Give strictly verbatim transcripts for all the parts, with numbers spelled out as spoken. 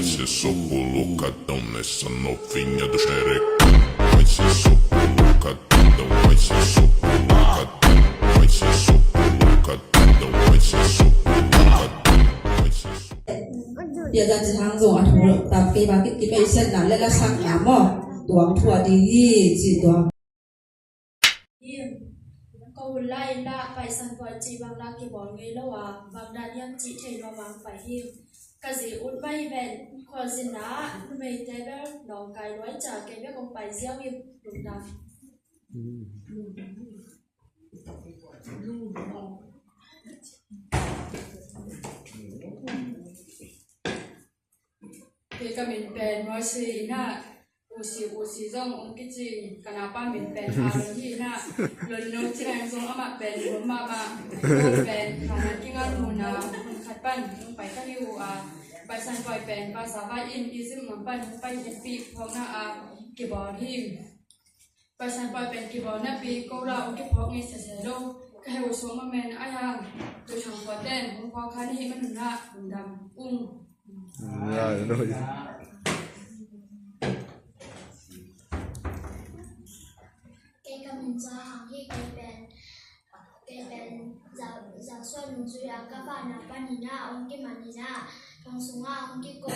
Ese sopo loca, dame esa noviña de xerek. Ese sopo loca, dame ese sopo loca, ese sopo loca, dame ese sopo loca, ese sopo. Bia za ci hang zong a thu tam kei ba kip kip ei siatna le la sakna maw. Tuang thu a ding hi ci tuang. Hi, ka hun lai in la Paisan Pawi cih bang la kibawl ngei lo a, bang dan hiam cih thei lo bang pai hi. Ka zi ut mai ven khualzinna ah numeite bel nawngkai luai cia kei bek hong pai ziau hi. Lungdam. Kei ka min pen Mercy in ah, Usi, Usi zong hong kici, ka napa min pen Aaron hi in ah, Lon Nung Ci Leng zong amah pen Lun mahmah, ko pen Khanan Kingal Muna, hun khat pan hong pai ka hi uh a, Paisan Pawi pen Passover in Egypt gam pan hong pai hehpih phawkna a kibawl hi. Paisan Pawi pen kibawl napi ko la hong kiphawk ngei sese lo. Ka heu suang mamen ai hang. Tua thang khua ten hong phawk khan hi manun ah lungdam ung. Lai lo hi. Kei ka min Za Hang hi. Kei pen Kei pen Za, Za Suan Nung Zui a ka fana panin ah hong kimanin ah thong sungah hong kikoi,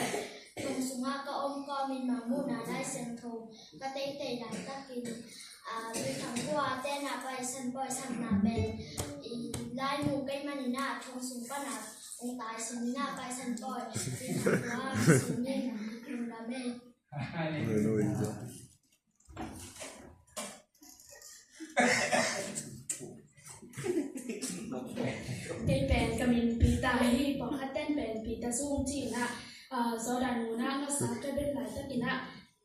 thong sungah ka om kawmin Mangmuhna Lai Siangtho ka teitei laitakin, a, Lui Thang Khua tenah Paisan Pawi sakna pen i Lai nu kei manin ah thong sung panah hong tai simin ah Paisan Pawi Lui Thang Khua simin lungdam ei. Kei pen ka min Peter hi, pawlkhat ten pen Peter Sung ci-in ah, ah, Jordan mun ah ngasa ka bek laitakin ah,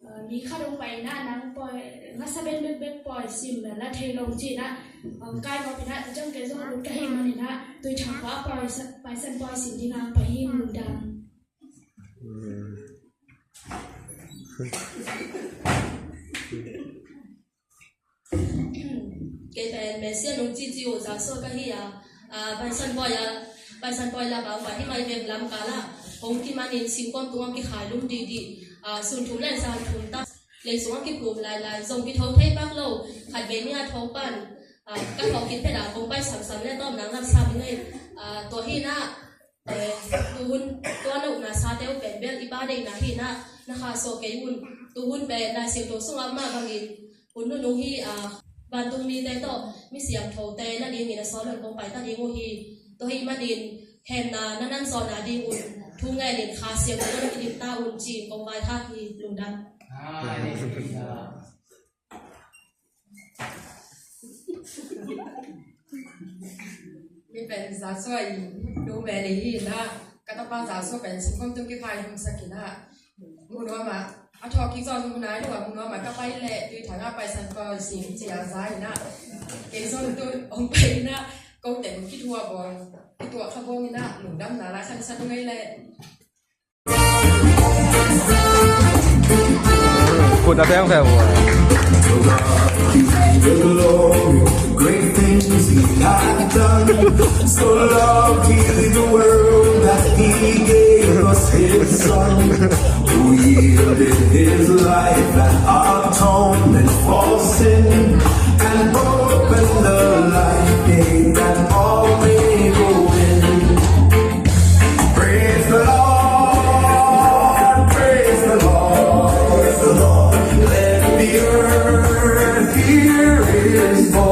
ah, mi khat hong pai in ah nang pawi, ngasa bek bek bek pawi sim la thei lo ci-in ah, ah, kai mawk in ah, ciang kei zong lut ka hi manin ah, Tui Thang Khua pawi sa-, Paisan Pawi sim ding a pai hi, lungdam. Kei pen Mercy Nung Ci Ci uh Za Suan ka hi a, a, Paisan Pawi a, Paisan Pawi la bang pai hi mai veng lam kal ah hong kimanin singkawm tungah kikhai lum didi, a, sun thum le zan thum tak lei sungah kiphum lailai zong kitho thei pak lo, khat vei ni a tho pan, a, ka tho kit phet a kong pai samsam le tawm nang lam sam ing ei, a, tua hi in ah, Eh, tuhun tua na upna sate uh pen bel i Pa deihna hi in ah, na kha sawh kei un. Tuhun pen Lai Siangtho sungah mah bangin hun nunung hi, ah, vantung mite tawh mi siangthote na dingin a sawt lo in kong pai ta ding uh hi. Tua hi manin hemna na nan zawhna ding un thu ngenin Kha Siangtho na kidim ta un ci-in kong vaikhak hi. Lungdam. Mi pen Za Suan i nu mel hi in ah, ka tapa Za Suan pen singkawm tung kikhai humsak in ah, mu nuam ah, a thawk kik zaw mu nai lo ah, mu nuam ah ka pai leh Tui Thang ah Paisan Pawi sim ci a za in ah, kei zong tu hong pai in ah, ko teng kithuah bawl, kithuah kha bawng in ah, lungdamna la khan sa tu ngei leh. Kun a beng ve ua. The glory, great things he hath done. So loved he the world that he gave us his son, who yielded his life an atonement for sin, and opened the life gate that all may go in. Praise the Lord, praise the Lord, praise the Lord. Let the earth hear his voice.